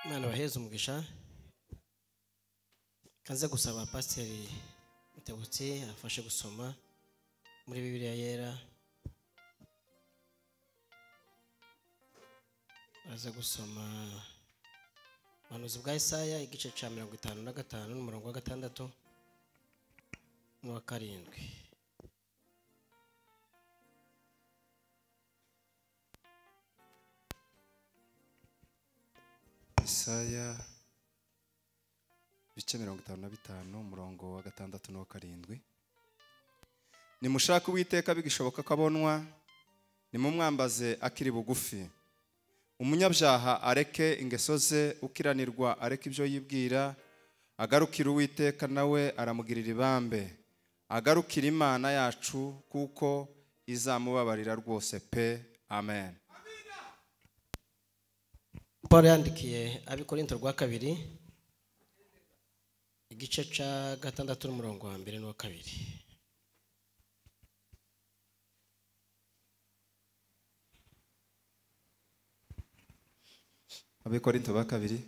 Imana baheze umugisha. Kanze gusaba Pasiteri Mutebutsi afashe gusoma muri Bibiliya Yera. Aza gusoma ubuhanuzi bwa Isaya igice cya 55 n'umurongo wa 6 n'uwa 7. Isaya ibice 55 umurongo wa 6 n'uwa 7. Nimushake Uwiteka bigishoboka ko abonwa, nimumwambaze akiri bugufi. Umunyabyaha areke ingeso ze, ukiranirwa areke ibyo yibwira, agarukira Uwiteka nawe aramugirira ibambe, agarukira Imana yacu kuko izamubabarira rwose pe. Amen. Paul yandikiye Abikorinto rwa kabiri igice cya 6 n'umurongo wa 1 n'uwa 2. Abikorinto ba kabiri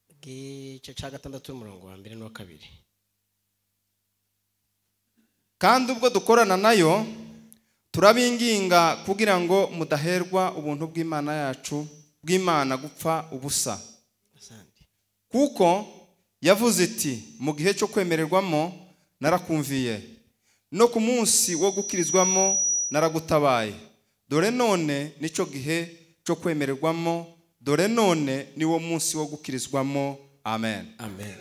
igice cya 6 n'umurongo wa 1 n'uwa 2. Kandi ubwo dukorana nayo turabinginga kugira ngo mudaherwa ubuntu bw'Imana yacu bw'Imana gupfa ubusa. Kuko yavuze iti mu gihe cyo kwemererwamo narakumviye, no ku munsi wo gukirizwamo naragutabaye. Dore none nico gihe cyo kwemererwamo, dore none niwo munsi wo gukirizwamo. Amen. Amen.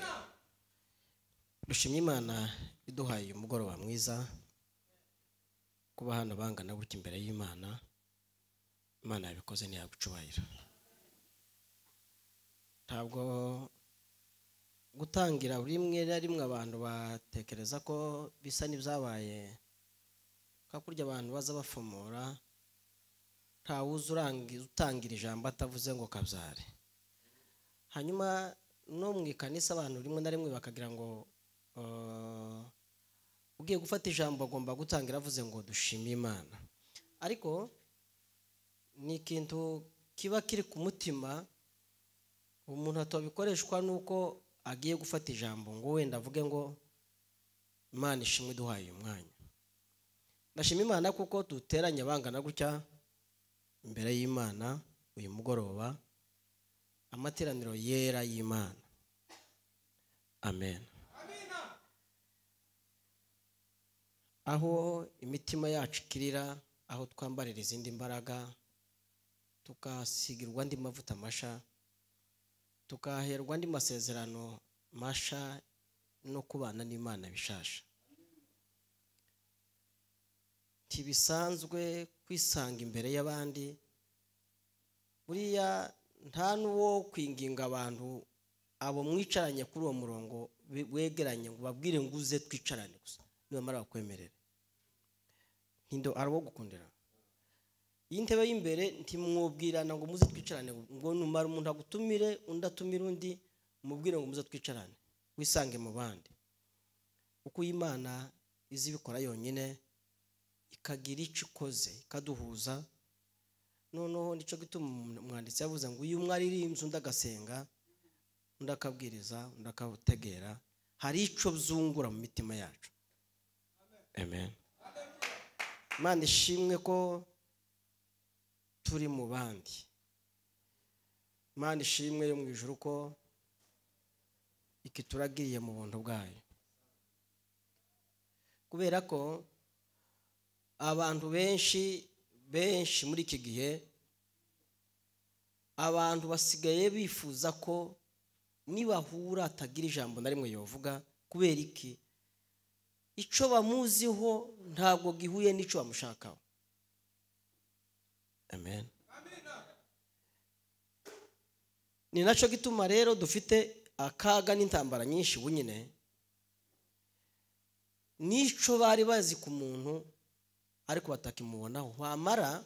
Dushimye Imana iduhaye umugoroba mwiza kuba hano bangana gutya imbere y'Imana. Imana yabikoze ntiyagucubahira. Ntabwo gutangira rimwe na rimwe abantu batekereza ko bisa n'ibyabaye kakurya abantu baza bafomora, ntawuzi utangira ijambo atavuze ngo kabyare. Hanyuma no mu ikanisa abantu rimwe na rimwe bakagira ngo ugiye gufata ijambo agomba gutangira avuze ngo dushime Imana. Ariko ni ikintu kiba kiri ku mutima umuntu atobikoreshwa nuko agiye gufata ijambo ngo wenda avuge ngo Imana ishimwe duhaye umwanya. Ndashima Imana kuko duteranye bangana gutya imbere y'Imana uyu mugoroba, amateraniro yera y'Imana. Amen. Aho imitima yacu ikirira, aho twambarira izindi mbaraga, tukasigirwa andi mavuta masha, tukaherwa andi masezerano masha no kubana n'Imana bishasha. Ntibisanzwe kwisanga imbere y'abandi, buriya nta n'uwo kwinginga abantu abo mwicaranye kuri uwo murongo wegeranye ngo babwire ngo uze twicarane gusa, nibamara bakwemerera ntindo arabo gukundira. Iyi ntebe y'imbere ntimwubwirana ngo muze twicarane, ngo numara umuntu agutumire undi atumire undi mubwire ngo muze twicarane, wisange mu bandi. Uko Imana izibikora yonyine ikagira icyo ikoze ikaduhuza. Noneho nico gituma umwanditsi yavuze ngo uyu umwe aririmbye undi agasenga, undi akabwiriza, undi akategera, hari ico byungura mu mitima yacu. Amen. Imana ishimwe ko turi mu bandi. Imana ishimwe yo mu ijuru ko ikituragiriye mu buntu bwayo. Kubera ko abantu benshi benshi muri iki gihe abantu basigaye bifuza ko nibahura atagira ijambo na rimwe yovuga. Kubera iki? Ico bamuziho ntabwo gihuye n'ico bamushakaho. Amen. Ni naco gituma rero dufite akaga n'intambara nyinshi bunyine. Nico bari bazi ku muntu ariko batakimubonaho, wamara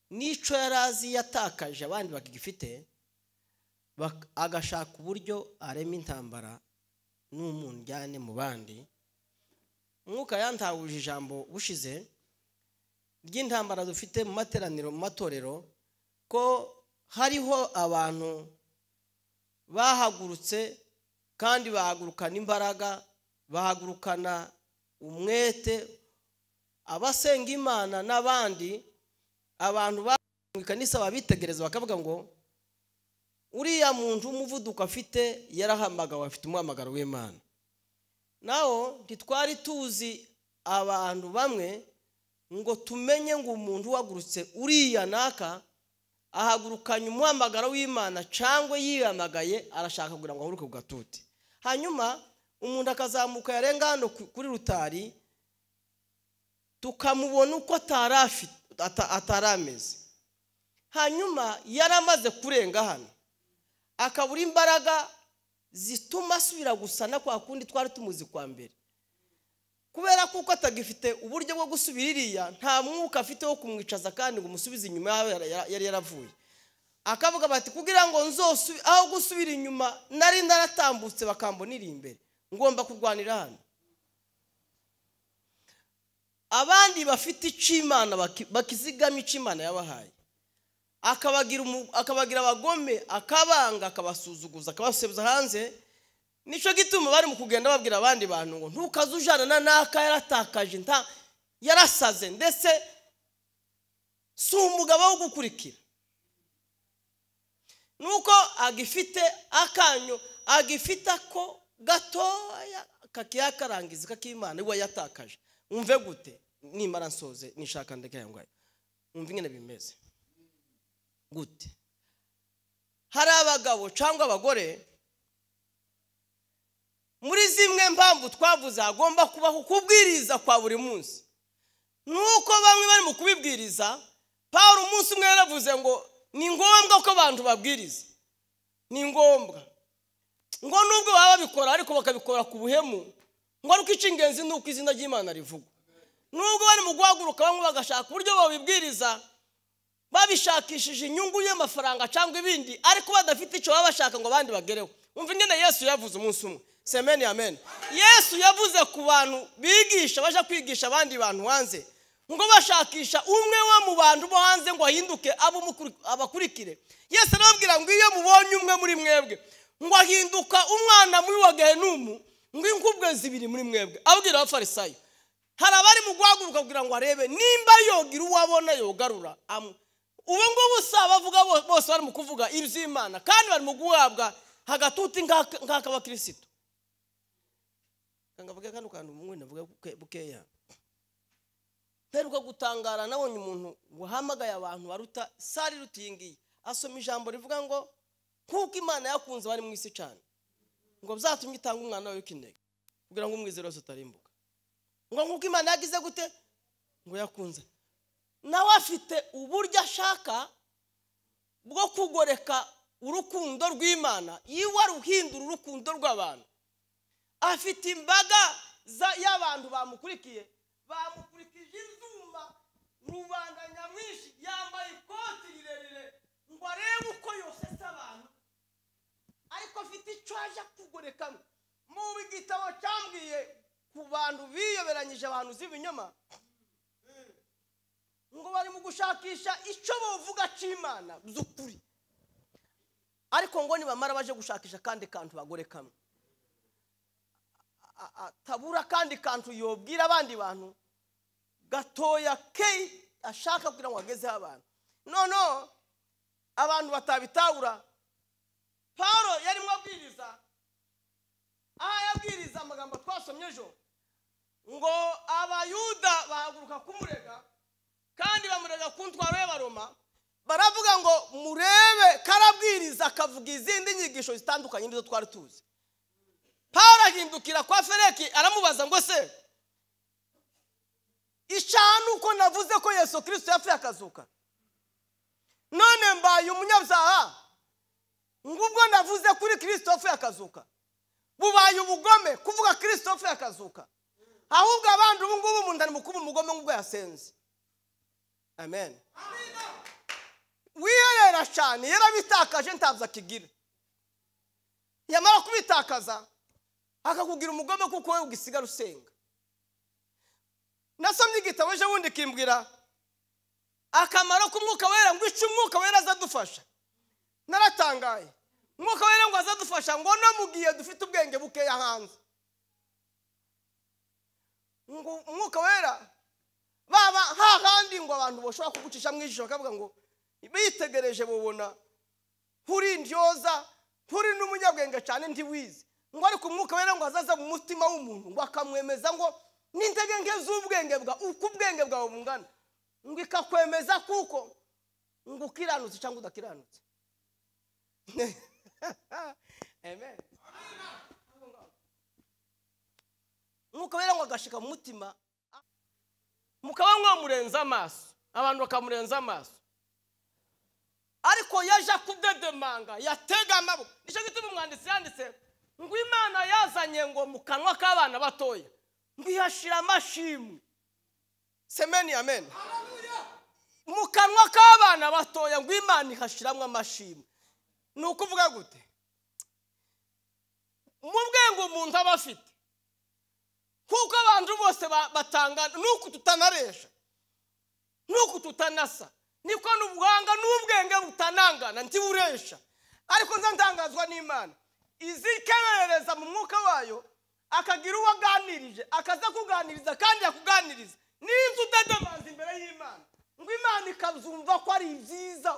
nico yarazi yatakaje abandi bakigifite, agashaka uburyo arema intambara n'umundyane mu bandi. Mwuka yantahuje ijambo bushize ry'intambara dufite mu materaniro mu matorero, ko hariho abantu Bahagurutse kandi bahagurukana imbaraga, bahagurukana umwete, abasenga Imana n'abandi abantu ba mu ikanisa babitegereza bakavuga ngo uriya muntu umuvuduko afite yarahamagawe, afite umuhamagaro w'Imana. Naho ntitwari tuzi abantu bamwe ngo tumenye ngo umuntu wagurutse uriya naka ahagurukanye umuhamagaro w'Imana cyangwa yihamagaye arashaka kugira ngo ahuruke ku gatuti. Hanyuma umuntu akazamuka yarenga hano kuri rutari tukamubona uko atarameze. Hanyuma yaramaze kurenga hano akabura imbaraga zituma asubira gusa na kwa kundi twari tumuzi kwa mbere, kubera kuko atagifite uburyo bwo gusubira iriya, nta mwuka afite wo kumwicaza kandi ngo umusubize inyuma yari yaravuye. Akavuga bati kugira ngo nzosubi aho gusubira inyuma nari naratambutse bakambona iri imbere, ngomba kurwanira hano. Abandi bafite icimana bakizigama icimana yabahaye, akabagira abagome, akabanga, akabasuzuguza, akabasubiza hanze. Nico gituma bari mu kugenda babwira abandi bantu ngo ntukazujana na naka yaratakaje, nta yarasaze, ndetse si umugabo wo gukurikira. Nuko agifite akanyo, agifite ako gatoya kakiyakarangiza kakimana iwe yatakaje. Umve gute nimara nsoze nishaka ndeke yangaye, umve ingene bimeze gute. Hari abagabo cyangwa abagore muri zimwe mpamvu twavuze agomba kubaho kubwiriza kwa buri munsi. Nuko bamwe bari mu kubibwiriza, Paul umunsi umwe yaravuze ngo ni ngombwa ko abantu babwiriza, ni ngombwa ngo nubwo baba babikora ariko bakabikora ku buhemu, ngo ariko icy'ingenzi ni uko izina ry'Imana rivugwa. Nubwo bari mu guhaguruka bamwe bagashaka uburyo babibwiriza babishakishije inyungu y'amafaranga cyangwa ibindi, ariko badafite icyo baba bashaka ngo abandi bagereho. Umva ingene Yesu yavuze umunsi umwe, semeni amen. Yesu yavuze ku bantu bigisha baje kwigisha abandi bantu hanze, ngo bashakisha umwe wo mu bantu bo hanze ngo ahinduke abakurikire. Yesu arababwira ngo iyo mubonye umwe muri mwebwe ngo ahinduka umwana muri wa Gehenumu, ngo inkubwe zibiri muri mwebwe. Abwira abafarisayo, hari abari mu guhaguruka kugira ngo arebe nimba yogira uwabona yogarura. Ubu ngubu bavuga bose bari mu kuvuga iby'Imana kandi bari mu guhabwa hagatuti nk'ak'abakristo. Ngavuga kandi kantu mumwe navuga bukeya. Peruka gutangara nabonye umuntu wahamagaye abantu baruta sari rutingiye asoma ijambo rivuga ngo kuko Imana yakunze bari mu isi cyane ngo byatumye itanga umwana wayo w'ikinege kugira ngo umwizere wese utarimbuka. Ngo nkuko Imana yagize gute ngo yakunze, nawe afite uburyo ashaka bwo kugoreka urukundo rw'Imana, iwe ruhindura urukundo rw'abantu. Afite imbaga y'abantu bamukurikiye, bamukurikije izuma rubanda nyamwinshi, yambaye ikoti rirerire ngo arebe uko yosesa abantu, ariko afite icyo aje kugorekamo. Mu gitabo cyambwiye ku bantu biyoberanyije abantu z'ibinyoma ngo bari mu gushakisha icyo bavuga cy'Imana by'ukuri, ariko ngo nibamara baje gushakisha kandi kantu bagorekamwe, tabura kandi kantu yobwira abandi bantu gatoya ke ashaka kugira ngo agezeho abantu. No abantu batabitahura. Paulo yarimo abwiriza, aha yabwiriza amagambo twasomye ejo ngo abayuda bahaguruka kumurega kandi bamurega ku ntwaro y'Abaroma, baravuga ngo murebe karabwiriza akavuga izindi nyigisho zitandukanye n'izo twari tuzi. Paulo ahindukira kwa Feliki aramubaza ngo se icana uko navuze ko Yesu Kristo yapfuye akazuka, none mbaye umunyabyaha ngubwo navuze kuri Kristo yapfuye akazuka? Bubaye ubugome kuvuga Kristo yapfuye akazuka? Ahubwo abandi ubu ngubu umuntu ari mu kuba umugome ngubwo yasenze. Amen. Wiherera cyane yarabitakaje ntabyo akigira, yamara kubitakaza akakugira umugome kuko wowe ugisigara usenga. Nasomye igitabo ejo bundi kimbwira akamaro k'umwuka wera, ngo icyo umwuka wera azadufasha. Naratangaye, umwuka wera ngo azadufasha ikadukoresha ngo no mu gihe dufite ubwenge bukeya hanze. Ngo Umwuka Wera baba hahandi ngo abantu bashobora kugucisha mu ijisho bakavuga ngo bitegereje bubona nturi indyoza, nturi n'umunyabwenge cyane, ntiwize. Ngo ariko Umwuka Wera ngo azaza mu mutima w'umuntu ngo akamwemeza ngo n'intege nke z'ubwenge bwa uko ubwenge bwawe bungana, ngo ikakwemeza kuko ngo ukiranutse cyangwa udakiranutse. Amen. Umwuka Wera ngo agashika mu mutima, mukaba mwamurenza amaso, abantu bakamurenza amaso, ariko yaje kudedemanga, yatega amaboko. Nicyo gituma umwanditsi yanditse ngo Imana yazanye ngo mu kanwa k'abana batoya ngo ihashira amashimwe. Semeni amen. Mu kanwa k'abana batoya ngo Imana ihashiramwe amashimwe. Ni ukuvuga gute? Mu bwenge umuntu aba afite, kuko abantu bose batangana, nuko tutanaresha, nuko tutanasa, niko n'ubuhanga n'ubwenge butanangana, ntiburesha. Ariko nza ntangazwa n'Imana izikemerereza mu mwuka wayo, akagira uwo aganirije, akaza kuganiriza kandi yakuganiriza n'inzu udademanza imbere y'Imana, ngo Imana ikazumva ko ari byiza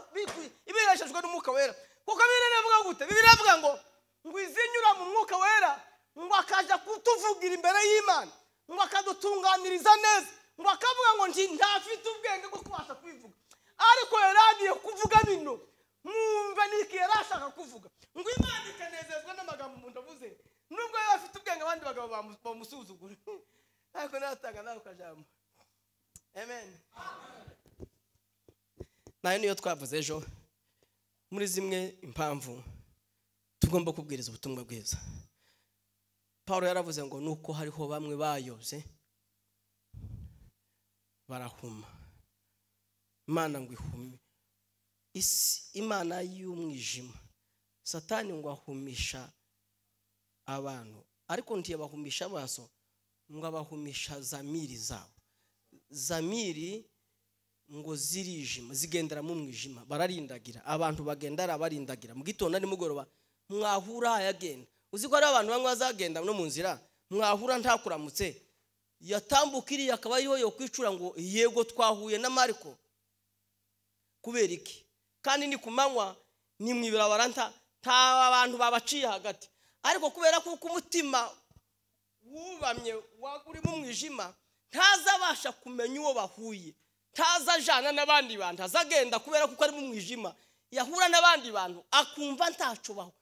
ibireshejwe n'Umwuka Wera. Kuko Bibiliya iravuga gute? Bibiliya iravuga ngo izinyura mu Mwuka Wera ngo akaja kutuvugira imbere y'Imana, ngo akadutunganiriza neza, ngo akavuga ngo ntafite ubwenge bwo kubasha kwivuga, ariko yaragiye kuvuga bino mwumva niki yarashaka kuvuga, ngo Imana ikanezezwa n'amagambo umuntu avuze, nubwo yaba afite ubwenge abandi bagabo bamusuzugura. Ariko natanga nawe kajambo. Amen. Nayo niyo twavuze ejo muri zimwe impamvu tugomba kubwiriza ubutumwa bwiza. Paulo yaravuze ngo nuko hariho bamwe bayobye barahuma, Imana ngo ihume isi, Imana y'umwijima, Satani ngo ahumisha abantu, ariko ntiyabahumisha amaso, ngo abahumisha zamiri zabo. Zamiri ngo zirijima, zigendera mu mwijima, bararindagira. Abantu bagenda barindagira mu gitondo nimugoroba, mwahura yagenda. Uzi ko ari abantu bamwe bazagenda no mu nzira, mwahura ntakuramutse, yatambuka iriya akaba ariho yo kwicura ngo yego twahuye na Mariko. Kubera iki? Kandi ni kumanywa, ni mwibirabara, nta abantu babaciye hagati. Ariko kubera kuko umutima wubamye uri mu mwijima, ntazabasha kumenya uwo bahuye, ntazajana n'abandi bantu, azagenda kubera kuko ari mu mwijima, yahura n'abandi bantu akumva ntaco baho,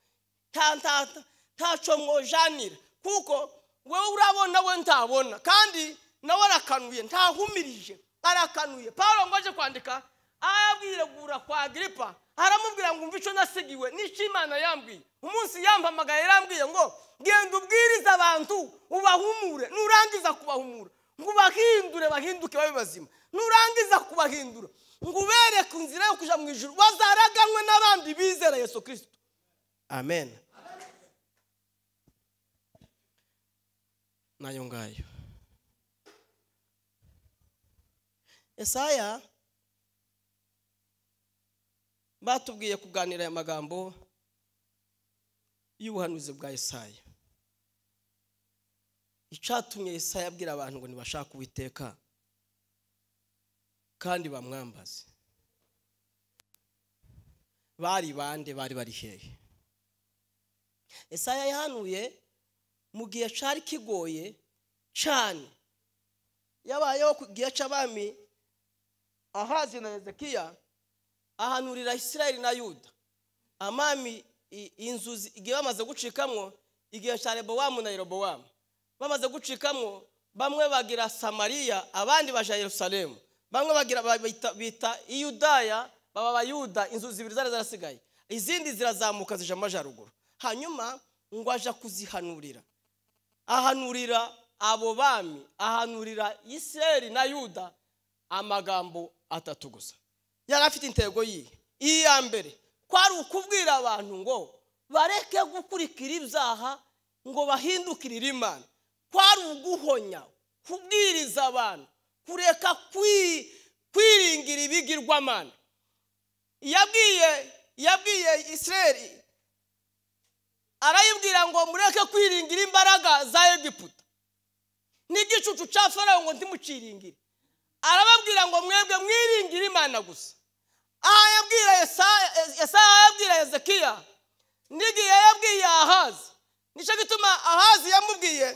ntaco mwojanira, kuko wewe urabona we ntabona, kandi nawe arakanuye, ntahumirije, arakanuye. Paulo ngo aje kwandika abwiregura kwa Agripa, aramubwira ngo umva ico nasigiwe n'ico Imana yambwiye. Umunsi yampamagaye yarambwiye ngo genda ubwiriza abantu ubahumure, nurangiza kubahumura ngo ubahindure bahinduke babe bazima, nurangiza kubahindura ngo ubereke inzira yo kuja mu ijuru, bazaraganwe n'abandi bizera Yesu Kristo. Amen. Nayo ngayo Esaya batubwiye kuganira aya magambo y'ubuhanuzi bwa Esaya. Icatumye Esaya abwira abantu ngo nibashaka Uwiteka kandi bamwambaze, bari bande? Bari bari hehe? Esaya yahanuye mu gihe cari kigoye cyane, yabayeho ku gihe c'abami Ahazi na Hezekiya, ahanurira Isirayeli na Yuda. Amami inzu igihe bamaze gucikamwo, igihe cya Rebowamu na Yerobowamu bamaze gucikamwo, bamwe bagira Samariya, abandi baja Yerusalemu, bamwe bagira bita Iyudaya, baba Abayuda. Inzu zibiri zari zarasigaye, izindi zirazamuka zija amajaruguru. Hanyuma ngo aja kuzihanurira, ahanurira abo bami, ahanurira Isirayeli na Yuda amagambo atatu gusa. Yari afite intego yihe? Iya mbere kwari ukubwira abantu ngo bareke gukurikira ibyaha, ngo bahindukirire Imana. Kwari uguhonya, kubwiriza abantu kureka kwiringira ' Arayibwira ngo mureke kwiringira imbaraga za Egiputa n'igicucu cya Farawo ngo ntimuciringire. Arababwira ngo mwebwe mwiringire Imana gusa. Aha yabwira Yesaya, yabwira Hezekiya, n'igihe yabwiye Ahazi. Nicyo gituma Ahazi yamubwiye,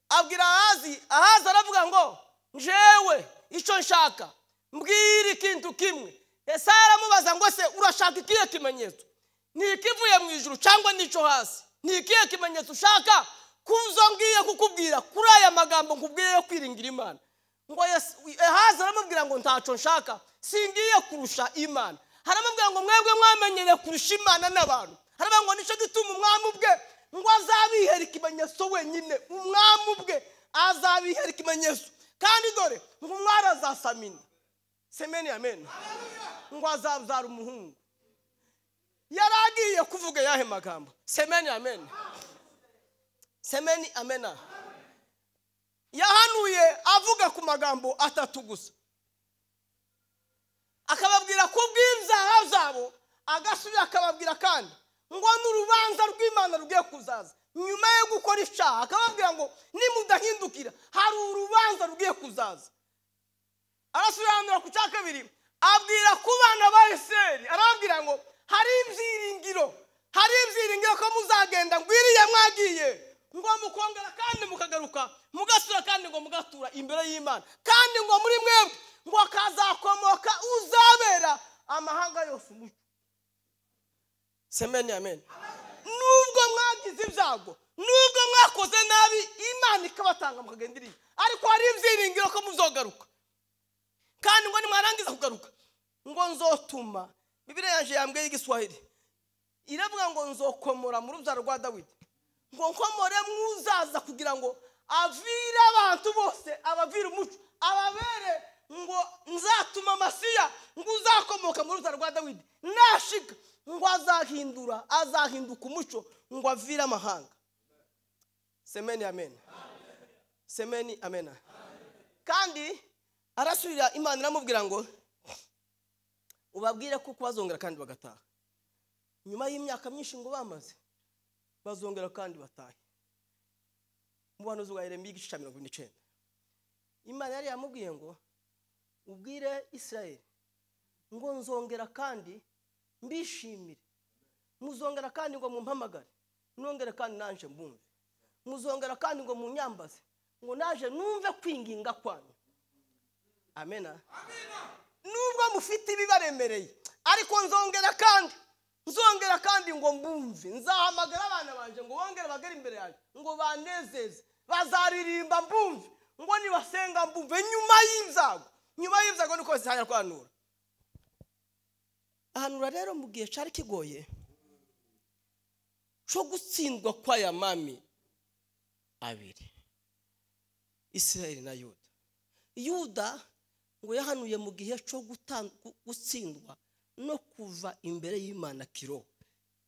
abwira Ahazi, Ahazi aravuga ngo njewe icyo nshaka mbwira ikintu kimwe. Yesaya aramubaza ngo se urashaka ikihe kimenyetso? Ni ikivuye mu ijuru cyangwa n'icyo hasi? Ni ikihe kimenyetso ushaka kuzo ngiye kukubwira kuri aya magambo nkubwiye yo kwiringira Imana? Ngo Ahazi aramubwira ngo ntacyo nshaka, singiye kurusha Imana. Haramubwira ngo mwebwe mwamenyere kurusha Imana n'abantu. Haravuga ngo nicyo gituma umwami ubwe ngo azabihera ikimenyetso wenyine. Umwami ubwe azabihera ikimenyetso. Kandi dore ngo umwari azasamina. Semeni amen. Ngo azabyara umuhungu. Yaragiye kuvuga yahe magambo? Semeni amen. Semeni amena. Yahanuye avuga ku magambo atatu gusa. Akababwira kubw'ibyaha byabo, agasubira akababwira kandi ngo n'urubanza rw'Imana rugiye kuzaza nyuma yo gukora icyaha. Akababwira ngo nimudahindukira hari urubanza rugiye kuzaza. Arasubira ku cya kabiri, abwira ku bana ba Isirayeli, arababwira ngo hari ibyiringiro, hari ibyiringiro ko muzagenda ngwiriye mwagiye, ngo mukongera kandi mukagaruka, mugasura kandi ngo mugatura imbere y'Imana, kandi ngo muri mwebwe ngo akazakomoka uzabera amahanga yose umucyo. Semeni amen. Nubwo mwagize ibyago, nubwo mwakoze nabi, Imana ikabatanga mukagenda iriya, ariko hari ibyiringiro ko muzogaruka. Kandi ngo nimwarangiza kugaruka, ngo nzotuma, Bibiliya yanje yambwiye igiswahili iravuga ngo nzokomora mu rubyaro rwa Dawidi, ngo nkomore muzaza kugira ngo avire abantu bose, abavire umuco, ababere, ngo nzatuma Masiya ngo uzakomoka mu rubyaro rwa Dawidi nashika, ngo azahindura, azahinduka umuco, ngo avire amahanga. Semeni amen. Semeni amen. Kandi arasubira Imana iramubwira ngo ubabwire ko bazongera kandi bagataha. Nyuma y'imyaka myinshi ngo bamaze, bazongera kandi batahe. Mu buhanuzi bwa Yeremiya igice cya 49, Imana yari yamubwiye ngo ubwire Isirayeli ngo nzongera kandi mbishimire, muzongera kandi ngo mumpamagare, nongere kandi nanje mbumve, muzongera kandi ngo munyambaze, ngo naje numve kwinginga kwanyu. Amena. Nubwo mufite ibibaremereye, ariko nzongera kandi ngo mbumve. Nzahamagara abana banje ngo bongere bagere imbere yanjye, ngo banezeze, bazaririmba mbumve, ngo nibasenga mbumve. Nyuma y'ibyago, nyuma y'ibyago niko Yesaya kwanura. Ahanura rero mu gihe cyari kigoye cyo gutsindwa kw'aya mami abiri, Isirayeli na Yuda. Yuda ngo yahanuye mu gihe cyo gutsindwa no kuva imbere y'Imana kiro.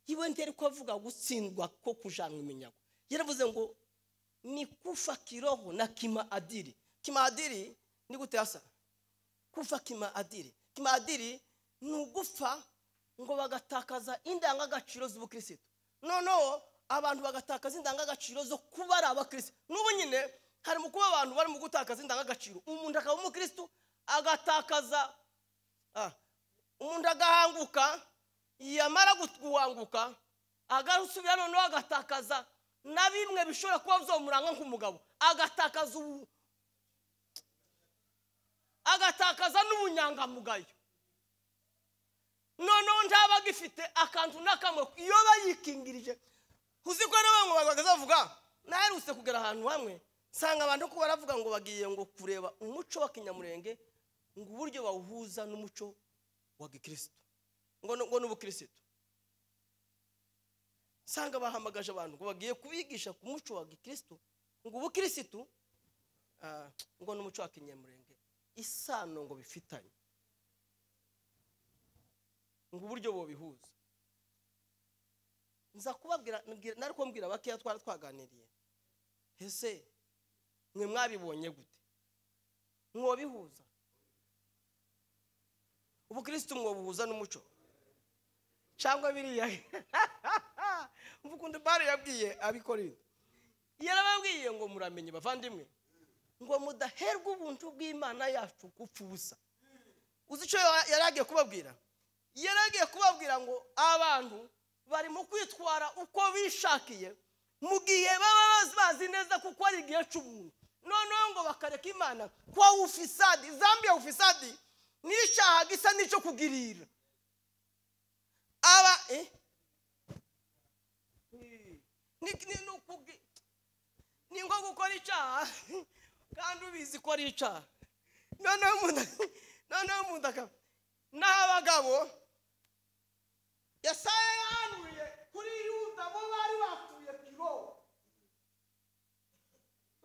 Iwe ntiyari kuvuga gutsindwa ko kujanwa iminyago. Yaravuze ngo ni kufa kiroho na kimaadili. Kimaadili ni gute asa? Kufa kimaadili. Kimaadili ni ugufa ngo bagatakaza indangagaciro z'ubukristo. Noneho abantu bagatakaza indangagaciro zo kuba ari abakristo. N'ubu nyine hari mu kuba abantu bari mu gutakaza indangagaciro. Umuntu akaba umukristo agatakaza, umuntu agahanguka, yamara guhanguka agasubira noneho agatakaza na bimwe bishobora kuba byomuranga nk'umugabo, agatakaza agatakaza n'ubunyangamugayo. Noneho ntaba gifite akantu nakamwe iyo bayikingirije. Uzi ko rero ngo bagazavuga, naherutse kugera ahantu hamwe nsanga abantu ko baravuga ngo bagiye ngo kureba umuco wa Kinyamurenge, ngo uburyo bawuhuza n'umuco wa Gikristo, ngo n'ubukristo. Nsanga bahamagaje abantu ngo bagiye kubigisha ku muco wa Gikristo, ngo ubukristo ngo n'umuco wa Kinyamurenge isano ngo bifitanye, ngo uburyo bobihuza. Nza kubabwira, nari kumbwira bakiya twara twaganiriye, ese mwe mwabibonye gute? Mwobihuza ubukristo mwobuhuza n'umuco cyangwa biriya? Uvukunde bare yabwiye abikorinto, yarababwiye ngo muramenye bavandimwe ngo mudaherwa ubuntu bw'Imana yacu gupfa ubusa. Uzi icyo yaragiye kubabwira? Yaragiye kubabwira ngo abantu bari mu kwitwara uko bishakiye mu gihe baba bazi neza kuko ari igihe cy'ubuntu, noneho ngo bakareka Imana kwa ufisadi. Zambia ufisadi ni icyaha gisa n'icyo kugirira aba ni nko gukora icyaha kandi ubizi ko ari icyaha. Noneho umuntu akaba n'abagabo Yesaya yahanuye kuri Yuda, bo bari batuye kiro,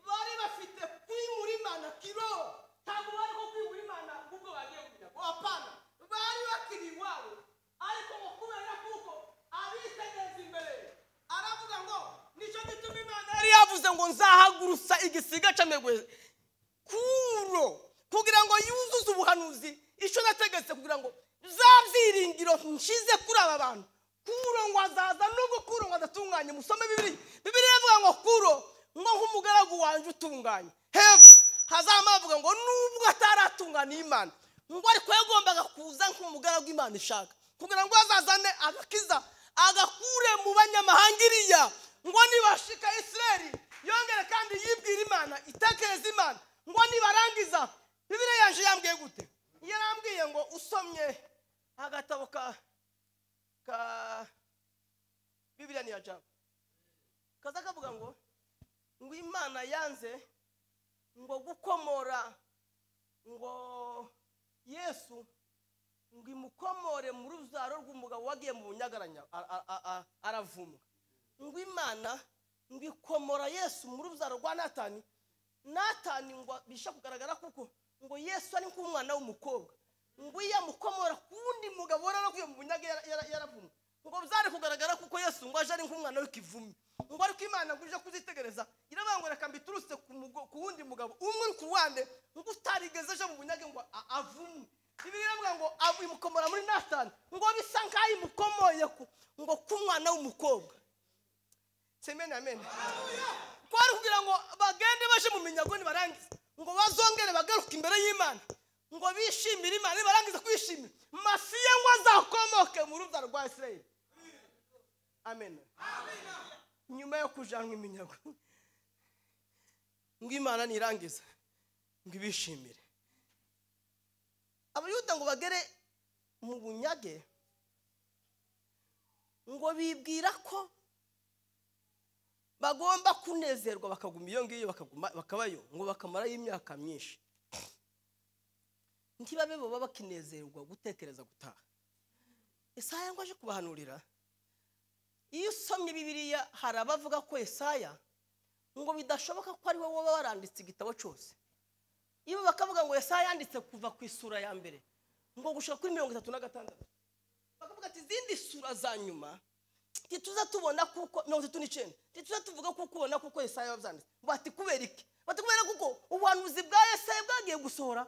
bari bafite kwimura Imana kiro. Ntabwo bari ko kwimura Imana ubwo bagiye kugira, apana, bari bakiri iwabo, ariko ngo kubera kuko abitegereza imbere aravuga ngo nicyo gituma Imana yari yavuze ngo nzahagurutsa igisiga cy'amegwe kuro kugira ngo yuzuze ubuhanuzi icyo nategetse, kugira ngo za byiringiro nshize kuri aba bantu. Kuro ngo azaza, nubwo kuro ngo adatunganye. Musome Bibiliya, Bibiliya ivuga ngo kuro ngo nk'umugaragu wanje utunganye. Hepfo hazama avuga ngo nubwo ataratungana Imana, ngo ariko yagombaga kuza nk'umugaragu Imana ishaka, kugira ngo azazane agakiza agakure mu banyamahanga iriya, ngo nibashika Isirayeli yongere kandi yibwira Imana, itekereza Imana, ngo nibarangiza. Bibiliya yanje yambwiye gute? Yarambwiye ngo usomye agatabo ka Bibiliya ni ajabu, kaza kavuga ngo Imana yanze ngo gukomora ngo Yesu ngo imukomore mu rubyaro rw'umugabo wagiye mu bunyagaranya aravumwa. Ngo Imana ngo ikomora Yesu mu rubyaro rwa Natani. Natani ngo bisha kugaragara kuko ngo Yesu ari nk'umwana w'umukobwa, ngo yamukomora kundi mugabo warakuye mu bunyaga yaravumwa, ngo byari kugaragara kuko Yesu ngo aje ari nk'umwana w'ikivume. Ngo ariko Imana ngo ije kuzitegereza iravuga ngo reka mbiturutse ku wundi mugabo umwe uri ku ruhande ngo utarigeze aje mu bunyage ngo avumwe. Bibiliya iravuga ngo imukomora muri Natani, ngo bisa nkaho imukomoye ngo k'umwana w'umukobwa. Amen, amen. Kwari kugira ngo bagende baje mu minyago nibarangiza ngo bazongere bagaruke imbere y'Imana, ngo bishimire Imana, nibarangiza kwishimira Masiya ngo azakomoke mu rubyaro rwa Isirayeli. Amen. Nyuma yo kujanwa iminyago ngo Imana nirangiza ngo ibishimire. Abayuda ngo bagere mu bunyage ngo bibwira ko bagomba kunezerwa bakaguma iyo ngiyo, bakaguma bakabayo ngo bakamarayo imyaka myinshi. Ntibabe baba bakinezerwa gutekereza gutaha. Yesaya ngo aje kubahanurira. Iyo usomye Bibiliya hari abavuga ko Yesaya ngo bidashoboka ko ari we waba waranditse igitabo cyose. Iyo bakavuga ngo Yesaya yanditse kuva ku isura ya mbere ngo gushika kuri 36, bakavuga ati izindi sura za nyuma ntituza tubona kuko 39 ntituza tuvuga kuko ubona kuko Yesaya yabyanditse. Bati kubera iki? Bati kubera kuko ubuhanuzi bwa Yesaya bwagiye gusohora.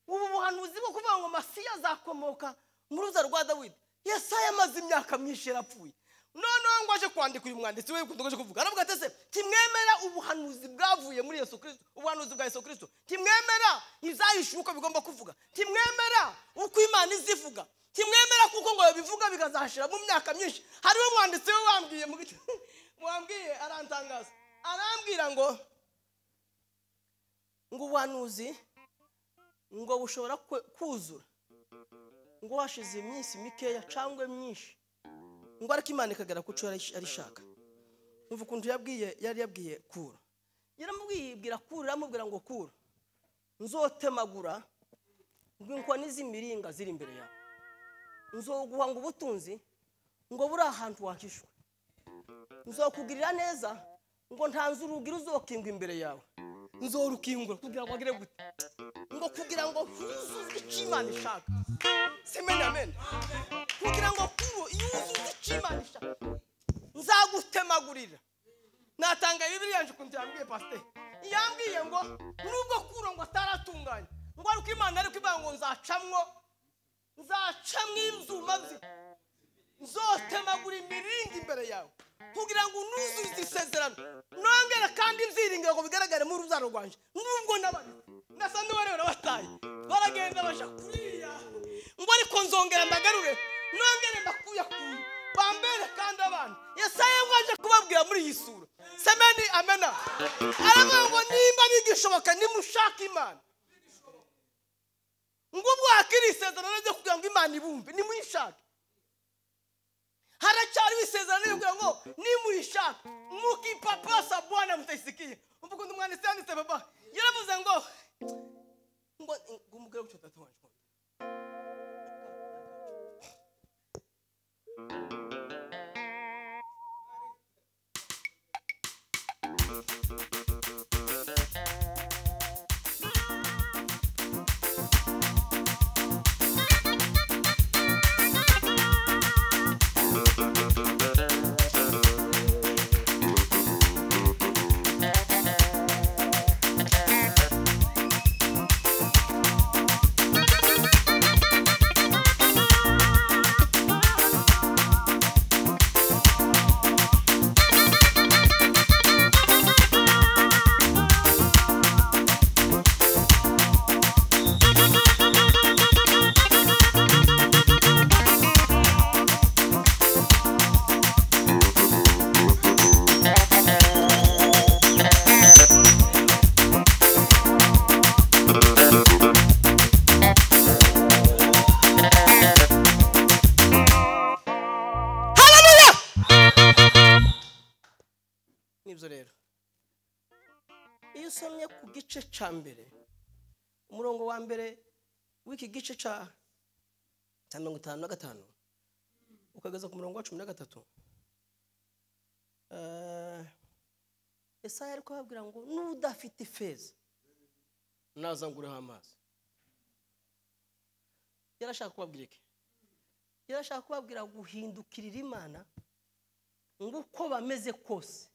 Ubu buhanuzi bwo kuvuga ngo Masiya azakomoka mu rubyaro rwa Dawidi, Yesaya amaze imyaka myinshi yarapfuye. Noneho ngo aje kwandika uyu mwanditsi we kundogoje kuvuga, aravuga ati ese timwemera ubuhanuzi bwavuye muri Yesu Kristo, ubuhanuzi bwa Yesu Kristo, timwemera izahishuka uko bigomba kuvuga, timwemera uko Imana izivuga, timwemera kuko ngo bivuga bikazashira mu myaka myinshi. Hariho umwanditsi we wambwiye mu gice wambwiye arantangaza, arambwira ngo ubuhanuzi ngo bushobora kuzura ngo hashize iminsi mikeya cyangwa myinshi, ngo ariko Imana ikagera ku cyo arishaka. Umva ukuntu yabwiye, yari yabwiye Kuro, yaramubwiye ibwira Kuro, aramubwira ngo Kuro nzotemagura ngo inkoni z'imiringa ziri imbere yawe, nzoguha ngo ubutunzi ngo buri ahantu wahishwe, nzokugirira neza ngo ntanze urugi ruzokingwa imbere yawe, nzorukingura kugira ngo agire gute, ngo kugira ngo huzuze icyo Imana ishaka. Amen, amen. Kugira ngo Kuro yuzuze icyo Imana ishaka, nzagutemagurira. Natanga Bibiliya yanje ukuntu yambwiye pastor, yambwiye ngo nubwo Kuro ngo ataratunganye, ngo ariko Imana ariko ivuga ngo nzacamwo ibyuma bye. Nzotemagura imiringa imbere yawe kugira ngo unuzuze isezerano, nongere kandi ibyiringiro ngo bigaragare mu rubyaro rwanje. Nubwo n'abandi nasa n'uwari warabataye baragenda baja kuriya, ngo ariko nzongera mbagarure, nongere mbakuyakuye bambere kandi abana. Yesaya ngo aje kubabwira muri iyi sura, semeni amena, aravuga ngo nimba bigishoboka nimushaka Imana, ngo ubwakiri isezerano ryo kugira ngo Imana ibumve, nimuyishake. Haracyari isezerano ryo kugira ngo nimuyishake, mukipapasa Bwana mutaisikia. Umvuga undi mwanditsi yanditse baba yaravuze ngo ngo umugore w'icyo tatu wanje cya mbere, umurongo wa mbere w'iki gice cya 55 ukageza ku murongo wa 13, Yesaya ari kubabwira ngo n'udafite ifeza naza ngureho amazi. Yarashaka kubabwira iki? Yarashaka kubabwira guhindukirira Imana ngo uko bameze kose,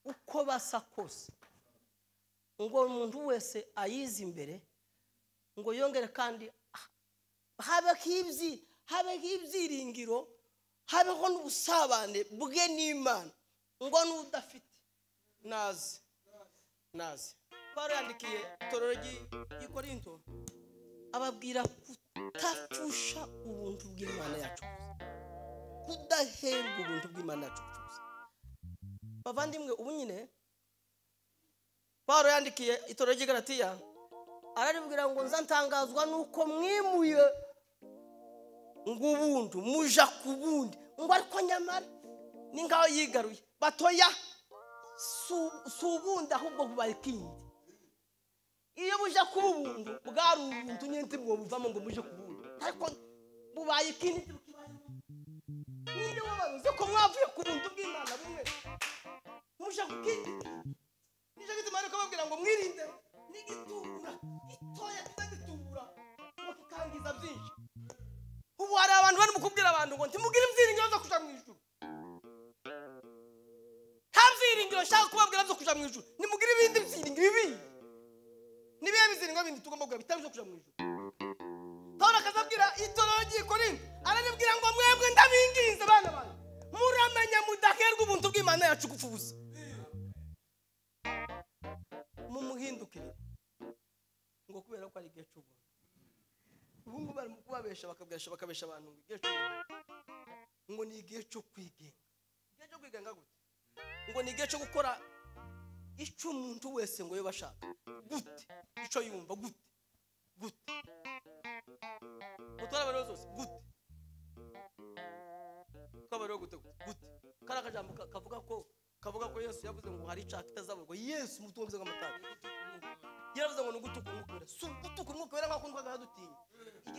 uko basa kose, ngo umuntu wese ayize imbere, ngo yongere kandi habe ibyiringiro, habeho n'ubusabane bwe n'Imana, ngo n'udafite naze naze. Paulo yandikiye itorero ry'i Korinto ababwira kutapfusha ubuntu bw'Imana yacu, kudaherwa ubuntu bw'Imana yacu. Bavandimwe, ubu nyine Paulo yandikiye itorero ry'i Galatiya araribwira ngo nza ntangazwa nuko mwimuye ngo ubuntu muja ku bundi, ngo ariko nyamara ni nkaho yigaruye batoya, si ubundi ahubwo bubaye ikindi. Iyo buja kuba ubuntu bwari ubuntu nyine ntibwo buvamo ngo muje ku bundi, ariko bubaye ikindi. Ninde wabaruze ko mwavuye ku buntu bw'Imana bumwe muja ku kindi? Nicyo gituma ariko babwira ngo mwirinde n'igitubura gitoya kitagitubura ngo kikangiza byinshi. Ubu hari abantu barimo kubwira abantu ngo ntimugire ibyiringiro byo kuja mu ijuru. Nta byiringiro nshaka kubabwira byo kuja mu ijuru, nimugire ibindi byiringiro bibi. Nibihe byiringiro bindi tugomba kugira bitari byo kuja mu ijuru? Paulo akazabwira itorero ry'i Korinto araribwira ngo mwebwe ndabinginze bana banjye, muramenya mudaherwa ubuntu bw'Imana yacu gupfa ubusa, mumuhindukire ngo kubera ko ari igihe cy'ubuntu. Ubu ngubu bari mu kubabesha, bakabesha bakabesha abantu ngo igihe cy'ubuntu, ngo ni igihe cyo kwigenga. Igihe cyo kwigenga gute? Ngo ni igihe cyo gukora icyo umuntu wese ngo yoba ashaka gute, icyo yumva gute gute, utwara abantu zose gute, twabariho gute gute. Kari akajambo kavuga ko Yesu yavuze ngo hari icyaha kitazaburwa. Yesu mutumvise nk'amatara yaravuze ngo ni ugutuka umwuka wera. Si ugutuka umwuka wera nk'uko twajyaga dutinya.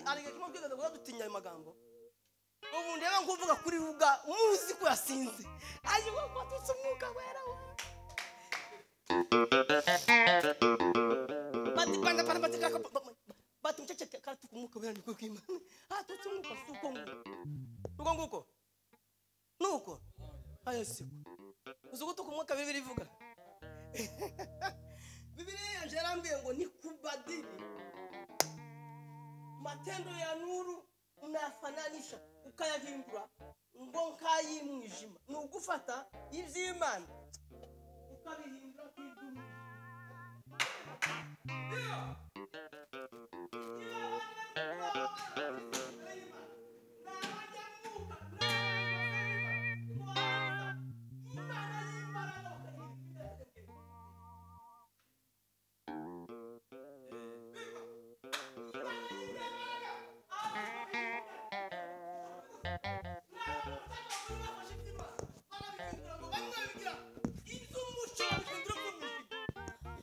Hari igihe kimwe twigeze guhora dutinya ayo magambo. Ubu ndeba nkuvuga kuri ruga muzi ko yasinze, ariko ko atutse umwuka wera we. Bati banda banda bati kaka bati mcece karatuka umwuka wera niko kw'Imana. Atutse umwuka si uko nguko. Uko nguko nuko aya siko. Uzi gutuka umwuka Bibiri ivuga. Bibiri yanje yarambwiye ngo ni kubadili matendo ya nuru unayafananisha, Ukayahindura ngo nk'ay'umwijima. Ni ugufata iby'Imana ukabihindura nk'iby'umwijima.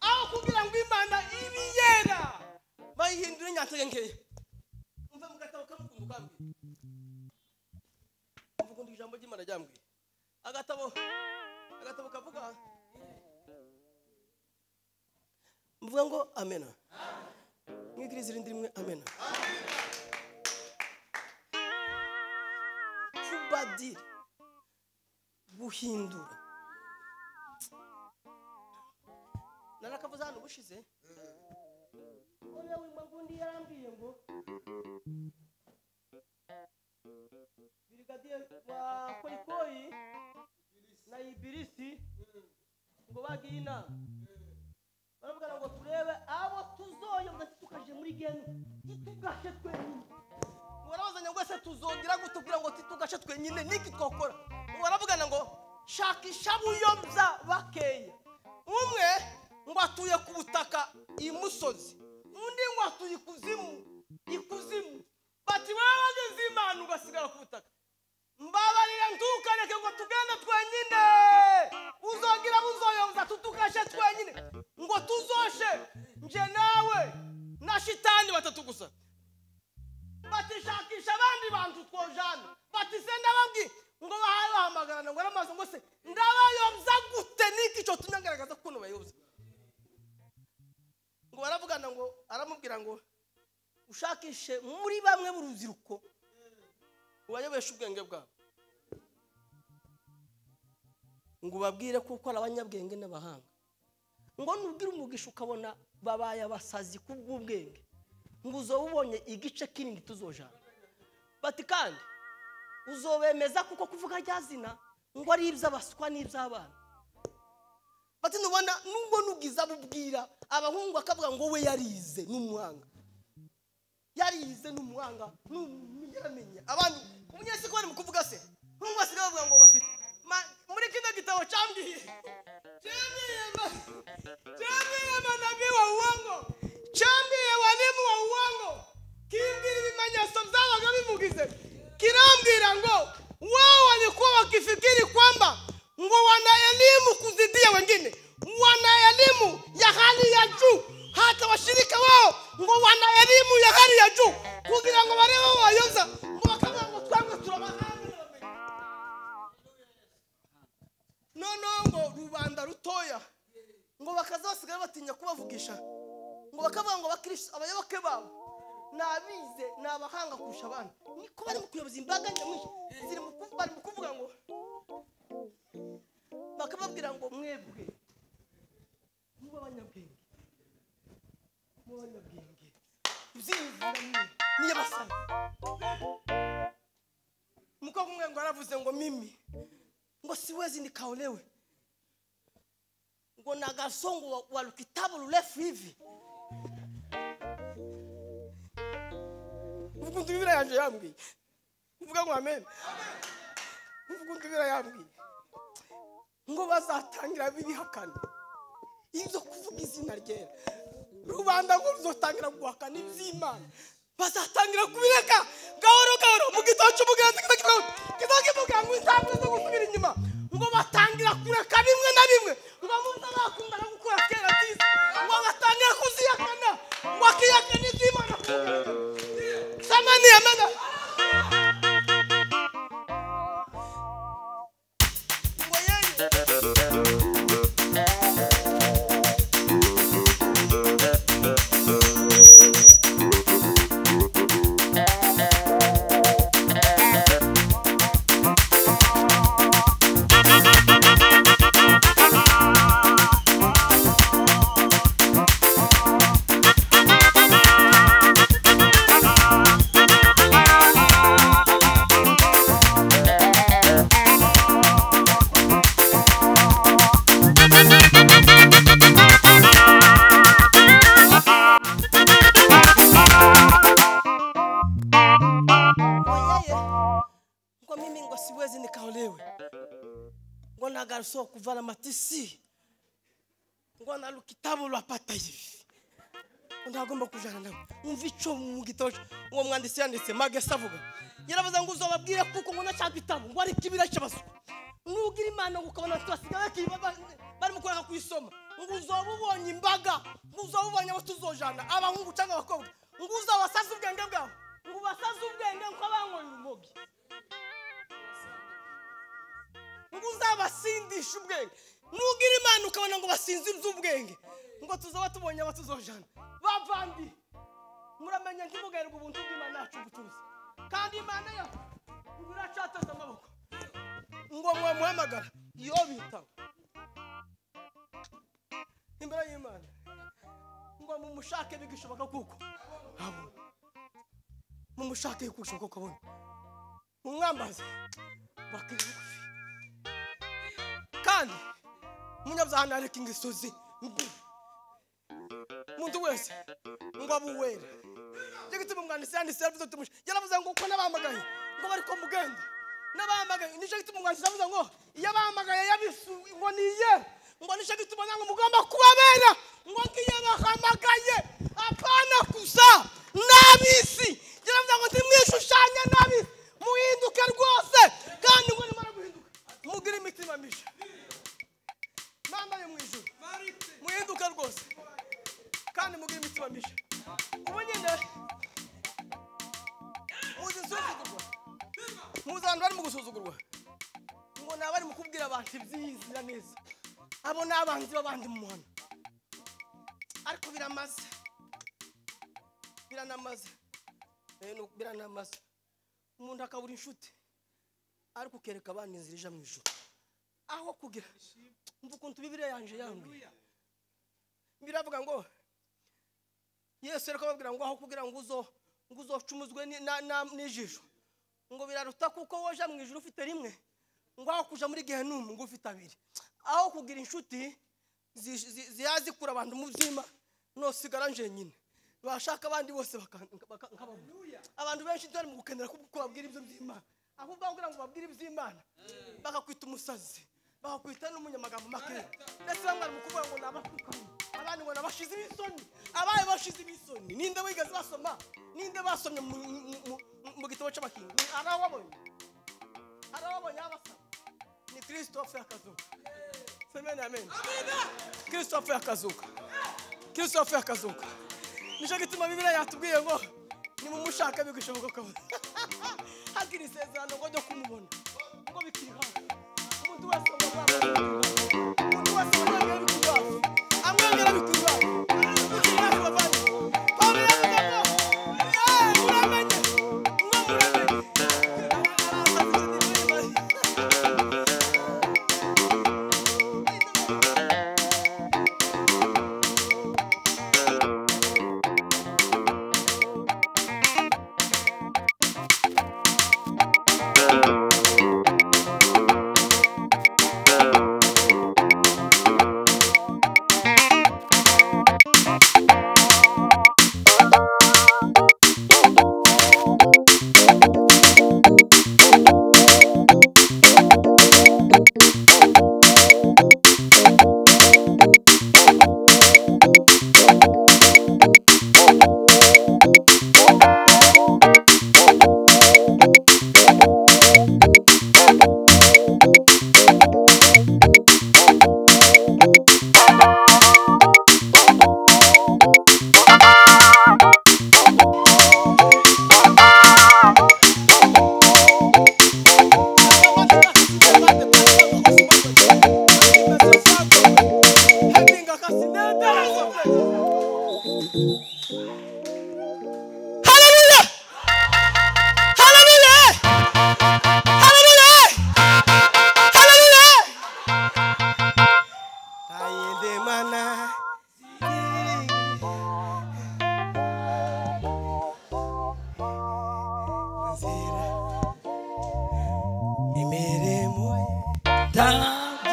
Aho kugira ngo Imana ibiyera bayihindure nyantegenkeye. Umva mu gatabo kamukundu kambwiye, umva ijambo ry'Imana ryambwiye, agatabo kavuga mvuga ngo amena. Mwikirize irindi rimwe amena. Kubadira, guhindura. Narakavuze hano ubushize, oya wimba ngundi yarambwiye ngo brigadier wa Koikoi na Ibirisi ngo bagiye inama, baravugana ngo turebe abo tuzoyobya tukaje muri genu titugashe twenyine. Barabazanya ngo ese tuzogira gute kugira ngo titugashe twenyine, niki twakora? Baravugana ngo shakisha buyobya bakeya. Umwe ngo atuye ku butaka imusozi, undi ngo atuye ikuzimu. Bati wowe wagize Imana ugasigara ku butaka, mbabarira ntukareke ngo tugende twenyine, uzogira buzoyoza tutugashe twenyine, ngo tuzoshe nje nawe na shitani batatu gusa. Bati shakisha abandi bantu twojana. Bati se ndababwi ngo bahaye bahamagarana ngo aramaze ngo se ndabayobya gute, niki cyo tunyagaragaza kuno bayobya? Ngo baravugana ngo aramubwira ngo ushakishe muri bamwe b'urubyiruko ubayobesha ubwenge bwabo, ngo ubabwire kuko ari abanyabwenge n'abahanga, ngo nubwire umugisha ukabona babaye abasazi kubw'ubwenge, ngo uzobubonye igice kinini tuzojana. Bati kandi uzobemeza kuko kuvuga rya zina ngo ari iby'abaswa n'iby'abana. Bati nubona nubwo nugiza bubwira abahungu akavuga ngo we yarize n'umuhanga, yarize n'umuhanga n'umunyamenya. Abantu umunyesi ko bari mu kuvuga se nkumva basigaye bavuga ngo bafite muri kino gitabo cyambwiye manabii wa uongo, cyambwiye walimu wa uongo, kimbwira ibimenyetso byabaga bimugize, kirambwira ngo wao walikuwa wakifikiri kwamba ngo wana elimu kuzidia wengine, wana elimu ya hali ya juu, hata washirika wao ngo wana elimu ya hali ya juu, kugira ngo barebe bayoza ngo bakavuga ngo twamwe turabahanga. No ngo rubanda rutoya ngo bakaza basigaye batinya kubavugisha, ngo bakavuga ngo abakristo abayoboke babo nabize nabahanga kurusha abandi. Niko bari mu kuyoboza imbaga nyamwinshi ziri mu bari mu kuvuga ngo bakababwira ngo mwebwe muba abanyabwenge, muba abanyabwenge uzinzira niyo basaba. Umukobwa umwe ngo aravuze ngo mimi ngo siwezi nikaolewe, ngo na gasongo wa lukitabu rurefu hivi. Uvuga Bibiliya yanje yambwiye, uvuga ngo amen. Uvuga Bibiliya yambwiye ngo bazatangira bibihakana ibyo kuvuga izina ryera, rubanda ngo ruzotangira guhakana iby'Imana, bazatangira kubireka gahoro gahoro. Mu gitabo cy'umugenzi kivuga ngo intambwe zo gusubira inyuma, ngo batangira kureka bimwe na bimwe ngo muza bakundana gukora kera byiza, ngo batangira kuzihakana, ngo akihakana iby'Imana. Samani amena. Ngo yeye garçon kuvala matisi ngo na lukitabo lwapata hivi ndagomba kujana nawe umva ico mu gitabo uwo mwanditsi yanditse Magesa avuga yaravuze ngo uzobabwire kuko ngo na cya gitabo ngo ari kibira cy'abaswa nugira Imana ngo ukabona twasigaye barimo kuranga kuyisoma ngo uzoba ubonye imbaga ngo uzoba ubonye abo tuzojana abahungu cyangwa abakobwa ngo uzabasaze ubwenge bwabo ngo basaze ubwenge nko banyoye urumogi ngo uzabasindisha ubwenge nugira Imana ukabona ngo basinze iby'ubwenge ngo tuzaba tubonye abo tuzojana bavandi muramenya ntimugaherwe ubuntu bw'Imana yacu ubucuruzi kandi Imana yo iracateza amaboko ngo mwamuhamagara iyo bitaba imbere y'Imana ngo mumushake bigishoboka kuko abona mumushake bigishoboka kuko abona mumwambaze bakiri bugufi kandi umunyabyaha ntareke ingeso ze mbi umuntu wese ngo abuwere cyo gituma umwanditsi yanditse yaravuze ati yaravuze ngo uko nabahamagaye ngo bariko mugenda nabahamagaye nicyo gituma umwanditsi yavuze ngo iyo abahamagaye yabisu ngo niye ngo nicyo gituma namwe mugomba kubabera ngo ngiye bahamagaye apana kusa n'abisi yaravuze ngo ntimwishushanye n'abisi muhinduke rwose kandi ngo nimara guhinduka mugire imitima misha mama yo mu ijuru muhinduke rwose kandi mugire imitima misha ubu nyine muzi nsuzugurwa muzi abantu bari mu gusuzugurwa ngo ni abari mu kubwira abantu ibyiza neza abo ni abanzi b'abandi mu muhanda ariko biramaze biranamaze biranamaze umuntu akabura inshuti ariko ukereka abana inzira ija mu ijuru aho kugira umva ukuntu Bibiliya yanje yambwiye biravuga ngo Yesu ariko ababwira ngo aho kugira ngo uzocumuzwe n'ijisho ngo biraruta kuko woja mu ijuru ufite rimwe ngo aho kuja muri Gehenumu ngo ufite abiri aho kugira inshuti ziyazikura abantu mu byima nosigara nje nyine bashaka abandi bose bakababura abantu benshi ntari mu gukenera kuko babwira ibyo by'Imana ahubwo kugira ngo babwire iby'Imana bakakwita umusazi bakakwita n'umunyamagambo make ndetse bamwe bari mu kuvuga ngo nabapfukanye abandi ngo nabashize ibisoni abaye bashize ibisoni ninde wigeze basoma ninde basomye mu gitabo cy'abahinzi arababonye arababonye abasaba ni Kristo wapfuye akazuka semeni amen Kristo wapfuye akazuka Kristo wapfuye akazuka nicyo gituma Bibiliya yatubwiye ngo nimumushake bigishoboka ko hakiri isezerano ngo ryo kumubona ngo bikiri hafi umuntu wese umuntu wese amwegera bikiri hafi amwegera bikiri hafi bikiri hafi bavandi Pawulo yavuze ngo muramenye ngo muramenye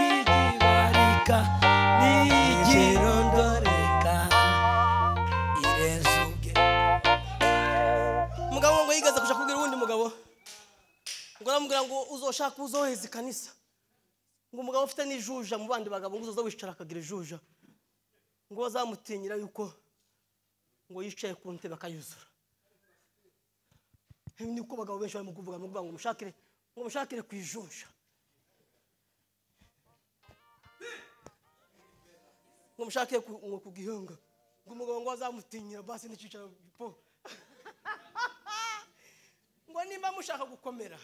Tagigibarika nigirondoreka irezuge. Mugabo ngo yigaza kuja kubwira uwundi mugabo ngo aramubwira ngo uzoshaka uzoheza ikanisa Ngo umugabo ufite n'ijuja mu bandi bagabo ngo uzoza wicara akagira ijuja, ngo bazamutinyira yuko ngo yicaye ku ntebe akayuzura. Niko bagabo benshi barimo kuvuga ngo mushakire, ngo mushakire ku ijuja, ngo mushakire ku gihanga, ngo umugabo ngo azamutinyira basi n'icicaro po. Ngo nimba mushaka gukomera,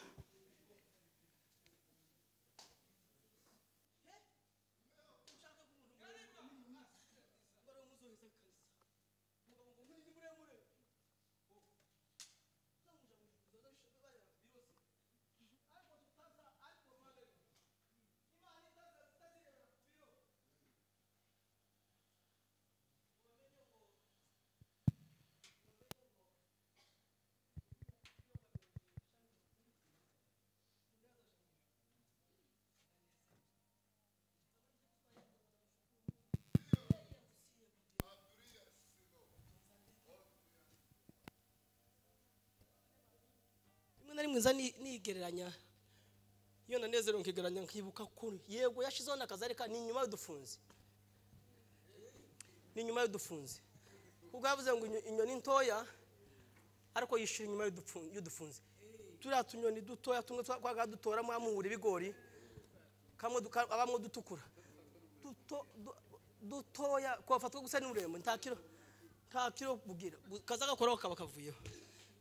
nari mwiza nigereranya iyo nanezero nkigereranya nkibuka ko yego yashizeho nakazareka ni nyuma y'udufunze, ni nyuma y'udufunze. Kuko yavuze ngo inyoni ntoya ariko yishira inyuma y'udufunze. Turiya tunyoni dutoya tumwe twaga dutora muhura ibigori, kamwe abamwe dutukura dutoya kwafatwa gusa n'ururembo, nta kiro bugira kaza gakoraho kaba kavuyeho,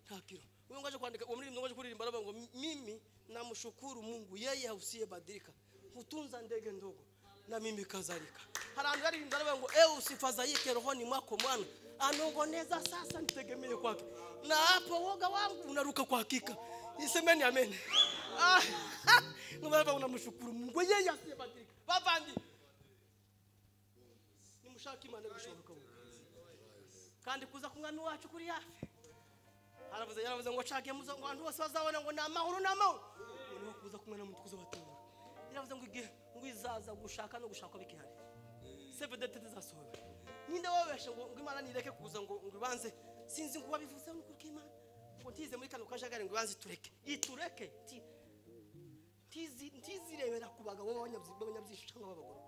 nta kiro. Wewe ngoje kuandika umuririmbyi ngoje kuririmba aravuga ngo mimi namshukuru Mungu yeye usiyebadilika hutunza ndege ndogo na mimi kadhalika. Hari aririmba aravuga ngo ewe usifadhaike rohoni mwako mwana anongoneza sasa nitegemee kwake, na hapo woga wangu unaruka kwa hakika. Nisemeni amen. Ngo unamshukuru Mungu yeye asiyebadilika. Bavandi nimushaki Imana gushoboka kandi kuza kumwami wacu kuri hafi. Haravuze yaravuze ngo chake muzo ngo abantu bose bazabona ngo namahoro namahoro, ngo kuza kumwe na muntu kuza batura. Yaravuze ngo igihe ngo izaza gushaka no gushaka bikihari CVDT zasohowe. Ninde wabeshe ngo Imana nireke kuza ngo ibanze sinzi ngo wabivuze ngo kuri Imana ngo ntize muri kano kajagari ngo ibanze itureke itureke ntizirebera ku bagabo b'abanyabyinshi cyangwa b'abagore,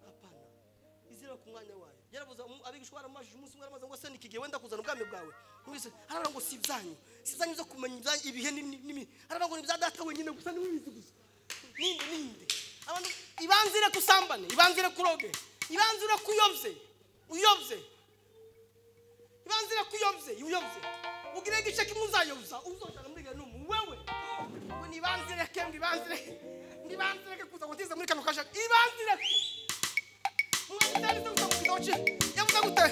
hapana, izira ku mwanya wayo. Yaravuze abigishwa baramajije umunsi umwe aramaze ngo se nikigiye wenda kuzana ubwami bwawe, mwese haravuga ngo si ibyanyu, si ibyanyu zo kumenya ibihe n'imi, haravuga ngo ni ibya data wenyine gusa niwe ubizi gusa. Ninde ninde abantu ibanzire kusambane, ibanzire kuroge, ibanzire kuyobye uyobye, ibanzire kuyobye uyobye, ugire igice kimwe uzayobza uzojana muri genumu wewe. Ngo nibanzire ke ngo ibanzire nibanzire ke kuza ngo ntize muri kano kashaka ibanzire yavuze gute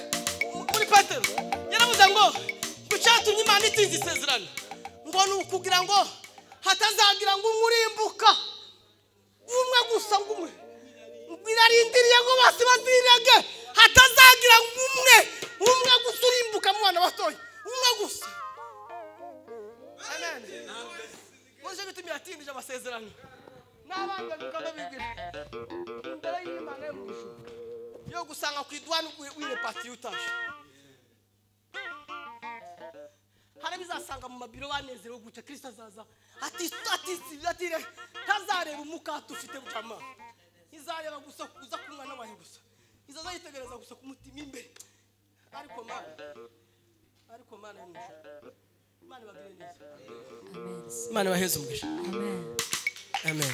muri Petero yaravuze ngo gucatumye Imana itinze isezerano ngo ni ukugira ngo hatazagira ngo umurimbuka umwe gusa ngo umwe irarindiriye ngo bose bazirage, hatazagira ngo umwe umwe gusa urimbuka mu bana batoya umwe gusa. Amen. Muje bitumye atindije amasezerano n'abandi bikaba bigira imbere y'Imana yo mu ijuru yo gusanga ku idwani wirepati utaje. Hari bizasanga mu mabiro banezerewe guca Kristo azaza ati ati atire tazareba umukate ufite bukama, izareba gusa kuza kumwana wawe gusa, izaza yitegereza gusa ku mutima imbere. Ariko Mana, ariko Mana yo mu ijuru, Imana ibagirire neza. Amen. Imana ibaheze umugisha. Amen. Amen.